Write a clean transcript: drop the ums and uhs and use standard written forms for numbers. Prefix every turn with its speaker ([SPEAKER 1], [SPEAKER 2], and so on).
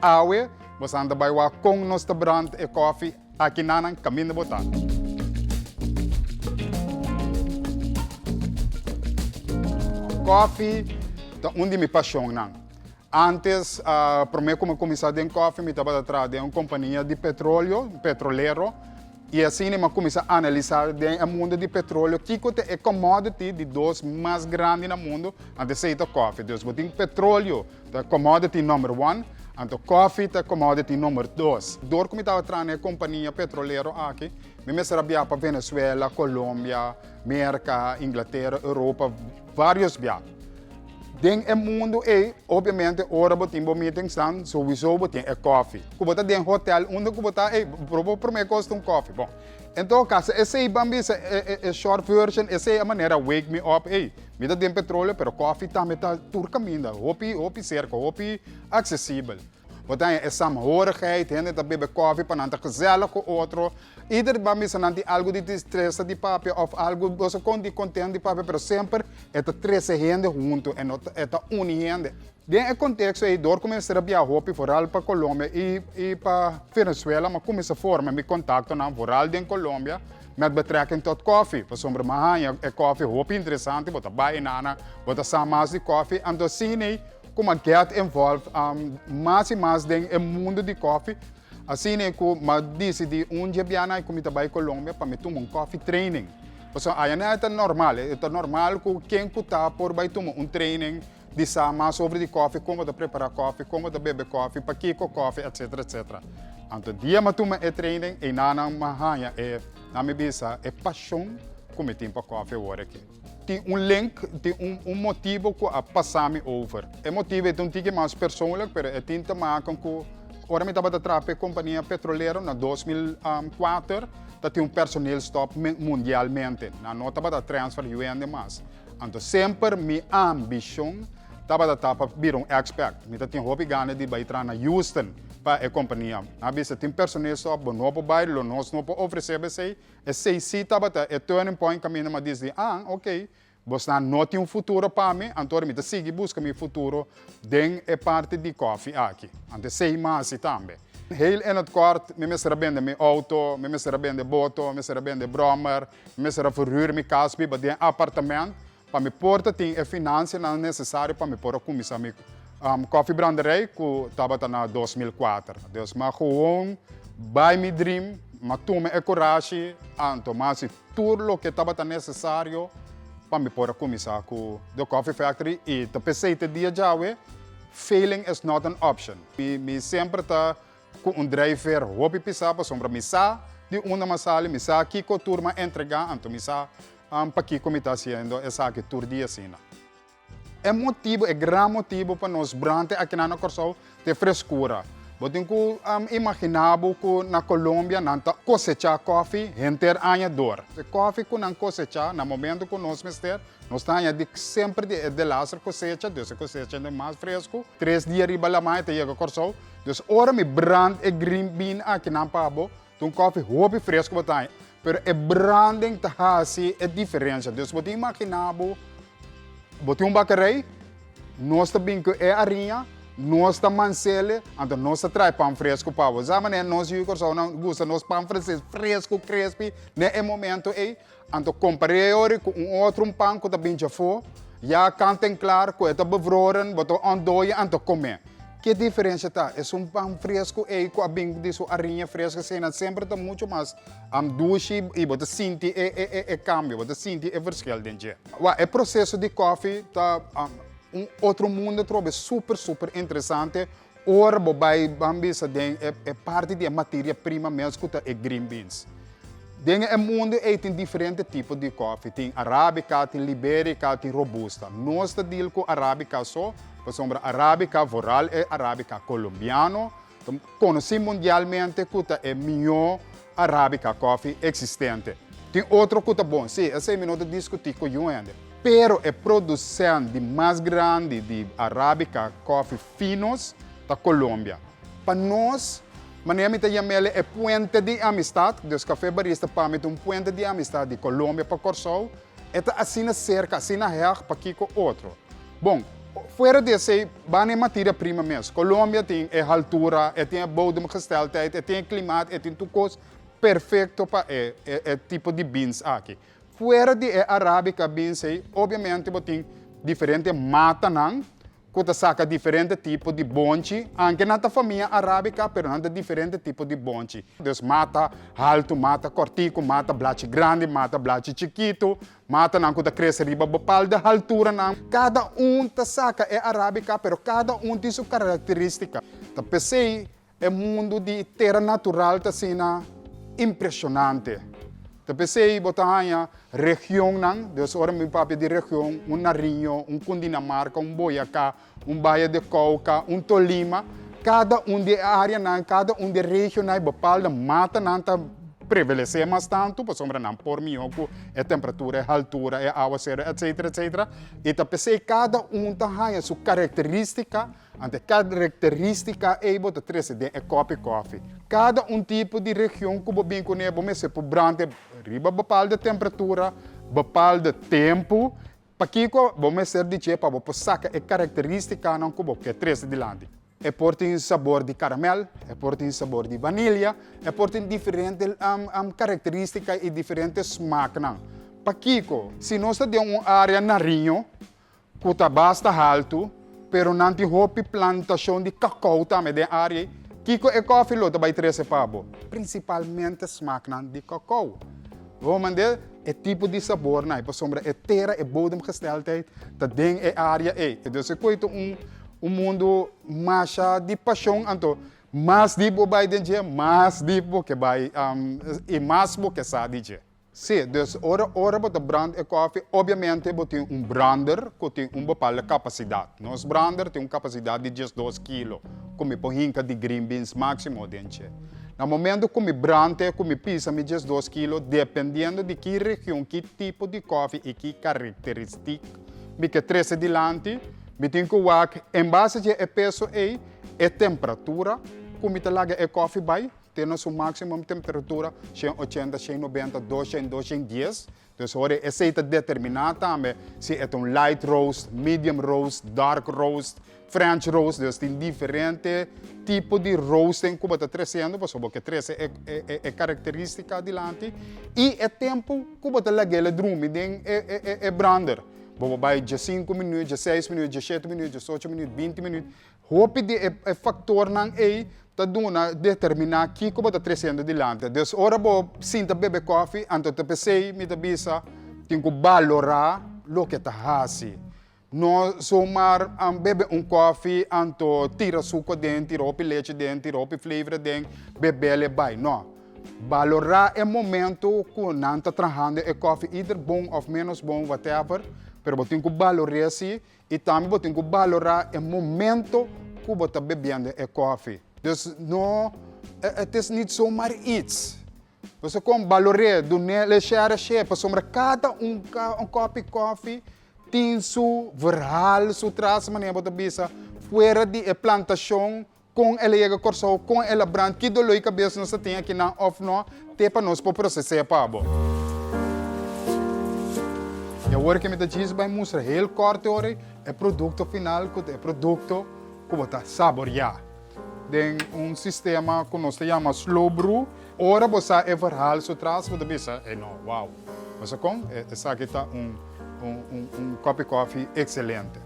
[SPEAKER 1] Awe boso ta bai wak kon nos ta brand e koffie aki nanan kaminda bo ta. Koffie ta un di mi pasionnan. Antes, prome ku mi kuminsá den koffie mi tabata traha den un kompania di petroleo, petrolero, i asina mi a kuminsá analisá den e mundu di petroleo kiko ta e commodity di dos mas grandi na mundu, anto esei ta koffie. Dus bo tin petroleo ta commodity number one, anto koffie ta commodity number dos. Dor ku mi tabata traha na e kompania petrolero aki, mi mester a biaha pa Venezuela, Colombia, Merka, Inglatera, Europa, varios biaha. Den e mundu ei, obviamente ora bo tin bo meetingsnan, souiso bo tin e koffie. Ku bo ta den hotel, unda ku bo ta, ei, bo prome kos ta un koffie. Bon, en todo kaso, esei ban bisa e e short version, esei a manera wake me up ei. Mi ta den petroleo, pero koffie tambe ta tur kaminda, hopi, hopi serka, hopi aksesibel. Bo ta haña e saamhorigheid, hende ta bebe koffie pa nan ta gezellig ku otro. Ieder ban bisa nan tin algu di tristesa di papia òf algu boso kon di kontent di papia, pero semper e ta trese hende huntu, e no ta e ta uni hende. Den e konteksto ei dor ku mi mester a biaha hopi vooral pa Colombia i i pa Venezuela, mi a kuminsá forma mi kontaktonan vooral den Colombia met betrekking tot koffie, pasobra mi a haña e koffie hopi interesante, bo ta bai einan, bo ta sa mas di koffie, anto asina ei Ku m'a get involved mas i mas den e mundu di kòfi, asina ku m'a disidí un dje biaha ku mi ta bai Colombia pa mi tuma un kòfi training. Pasobra aya nan e ta normal, e ta normal ku ken ku ta por bai tuma un training di sa mas over di kòfi, kon bo ta prepará kòfi, kon bo ta bebe kòfi, pakiko kòfi, etsetera, etsetera. Anto dia m'a tuma e training, einan m'a haña e, nan mi bisa, e pashon ku mi tin pa kòfi awor aki. Tin un link, tin un un motibo ku a pasa mi over. E motibo e ta un tiki mas persoonlijk, pero e tin te maken ku ora mi tabata traha pa e kompania petrolero na 2004, ta tin un personeelstop mundialmente. Nan no tabata transfer yu hende mas. Anto semper mi ambishon tabata ta pa bira un expert. Mi ta tin hopi gana di bai traha na Houston pa e kompania. Nan a bisa tin personeelstop, bo no por bai, lo nos no por ofresé bo esei. Esei sí tabata e turning point kaminda mi a disdi, ah, ok, bosnan no tin un futuro pa mi, anto ora mi ta sigui buska mi futuro den e parti di kòfi aki. Anto esei mi a hasi tambe. Heel in het kort, mi mester a bende mi outo, mi mester a bende boto, mi mester a bende bròmer, mi mester a verhuur mi kas biba den apartement, Pa mi por ta tin e finansianan nesesario pa mi por a kuminsá mi kòfibranderij ku tabata na 2004. Dus m'a gewoon bai mi dream, m'a tuma e kurashi, anto m'a hasi tur loke tabata nesesario pa mi por a kuminsá ku The Coffee Factory i ta p'esei te dia djawe, failing is not an option. Mi semper ta Ku un drijfveer hopi pisá pasobra mi sa di unda m'a sali, mi sa kiko tur m'a entregá, anto mi sa pakiko mi ta hasiendo esaki tur dia asina. E motibu, e gran motibu pa nos brante akinan na Kòrsou ta e freskura. Bo tin ku imaginá bo ku na Colombia nan ta kosechá kòfi henter aña dor. E kòfi ku nan kosechá na momentu ku nos mester, Nos ta haña di semper di e delaster kosecha, dus e kosecha den mas fresku, tres dia riba lamá e ta yega Kòrsou. Dus ora mi brand e green bean akinan pa bo, ta un kòfi hopi fresku bo ta haña. Pero e branding ta hasi e diferensha. Dus bo tin imaginá bo, bo tin un bakerij, nos ta bin ku e ariña, nos ta mansele, anto nos ta trae pan fresku pa bo. Sa manera nos yu Kòrsounan gusta nos pan franses fresku, crispy, na e momento ei. Anto kompar'é e ori ku un otro un pan ku ta bin djafó, ya kant en klar ku e ta bevroren, bo ta ontdooien anto kom'é. Ke diferensha ta? Esun pan fresku ei ku a bin di su ariña fresku asina semper ta muchu mas dushi i bo ta sinti e e e kambio, bo ta sinti e verschil den dje. Wak, e proseso di kòfi ta un otro mundo atrobe super super interesante Ora bo bai ban bisa den e parti di e materia prima mes ku ta e green beans. Den e mundu ei tin diferente tipo di kòfi, tin arabica, tin liberica, tin robusta. Nos ta deal ku arabica so, pasobra arabica, vooral e arabica colombiano, ta konosí mundialmente ku ta e mihó arabica kòfi eksistente. Tin otro ku ta bon, sí, esei mi no ta diskutí ku yu hende. Pero e producent di mas grandi di Arabica coffee finos ta Colombia. Pa nos, manera mi ta yam'el e puente di amistad, dus Café Barista pa mi ta un puente di amistad di Colombia pa Corsou, e ta asina cerca, asina heg pa kico otro. Bon, Fuera di esei, ban e materia prima mes. Colombia tin e haltura, e tin e bodemgesteldheid, e tin e klimaat, e tin tur kos perfekto pa e e tipo di beans aki. Fuera di e Arabica beans ei, obviamente bo tin diferente matanan ku ta saka diferente tipo di bonchi, anke nan ta famia Arabica, pero nan ta diferente tipo di bonchi. Dus mata haltu, mata kòrtiku, mata blachi grandi, mata blachi chikitu, Matanan ku ta krese riba bepalde halturanan. Kada un ta saka e arábika, pero kada un tin su karakterístika. Ta p'esei e mundu di tera natural ta asina impreshonante. Ta p'esei bo ta haña regionnan, dus ora mi papia di region, un Nariño, un Cundinamarca, un Boyacá, un Valle de Cauca, un Tolima, kada un di e áreanan, kada un di e regionnan e bepalde matanan ta prevalesé mas tantu pasobra nan por mihó ku e temperatura, e haltura, e awaseru, etcetera, etcetera. I ta p'esei kada un ta haña su karakterístika, anto e karakterístika ei bo ta trese den e kòpi kòfi. Kada un tipo di region ku bo bin kuné bo mester por brante riba bepalde temperatura, bepalde tempu. Pakiko bo mester di dje pa bo por saka e karakteristikanan ku bo ke trese dilanti? E por tin sabor di karamèl, e por tin sabor di vanilia, e por tin diferente karakteristika i diferente smaknan. Pakiko? Si nos ta den un área Nariño ku ta basta haltu, pero nan tin hopi plantashon di kakou tambe den área ei, kiko e kòfi lo ta bai trese pa bo? Prinsipalmente smaknan di kakou. Bo mand'é e tipo di sabornan ei pasobra e tera, e bodemgesteldheid ta den e área ei. Dus e koe ta un un mundu masha di pashon, anto mas dip bo bai den dje, mas dip bo ke bai i mas bo ke sa di dje. Sí, dus ora ora bo ta brand e kòfi, obiamente bo tin un brander ku tin un bepalde kapasidat. Nos brander tin un kapasidat di 12 kilo ku mi por hinka di green beans máksimo den dje. Na momento ku mi brante, ku mi pisa mi 12 kilo, dependiendo di ki region, ki tipo di kòfi i ki karakteristik mi ke trese dilanti, mi tin ku wak en base dje e peso ei, e temperatura ku mi ta laga e kòfi bai te na su máximo temperatura, 180, 190, 200, 210. Dus ora esei ta determiná tambe si e ta un light roast, medium roast, dark roast, French roast. Dus tin diferente tipo di roasting ku bo ta tresiendo pasobra bo ke trese e e e karakterístika dilanti i e tempu ku bo ta lag'el e drumi den e e e brander. Bo por bai 15 minüt, 16 minüt, 17 minüt, 18 minüt, 20 minüt. Hopi di e e faktornan ei ta duna determiná kiko bo ta tresiendo dilanti. Dus ora bo sinta bebe kòfi, anto ta p'esei mi ta bisa tin ku balorá loke ta hasi. No zomaar bebe un kòfi anto tira suko den, tira hopi lechi den, tira hopi flavor den, bebel e bai. No. Balorá e momento ku nan ta trahando e kòfi, either bon òf ménos bon, whatever, pero bo tin ku balor'é si i tambe bo tin ku balorá e momento ku bo ta bebiendo e kòfi. Dus no, het is niet zomaar iets. Boso kon balor'é, dun'é le share share, pasobra kada un un kòpi kòfi tin su verhaal, su tras, manera bo ta bisa, fuera di e plantashon, kon el a yega Kòrsou, kon el a brand, ki doló i kabes nos ta tin akinan òf no, te pa nos por proses'é pa bo. I awor ke mi ta djis bai mustra heel kòrt ora e produkto final ku ta e produkto ku bo ta saboriá. Den un sistema ku nos ta yama slow brew. Ora bo sa e verhaal su tras bo ta bisa, ey no, wow. Bo sa kon? Esaki ta un un un kòpi kòfi ekselente.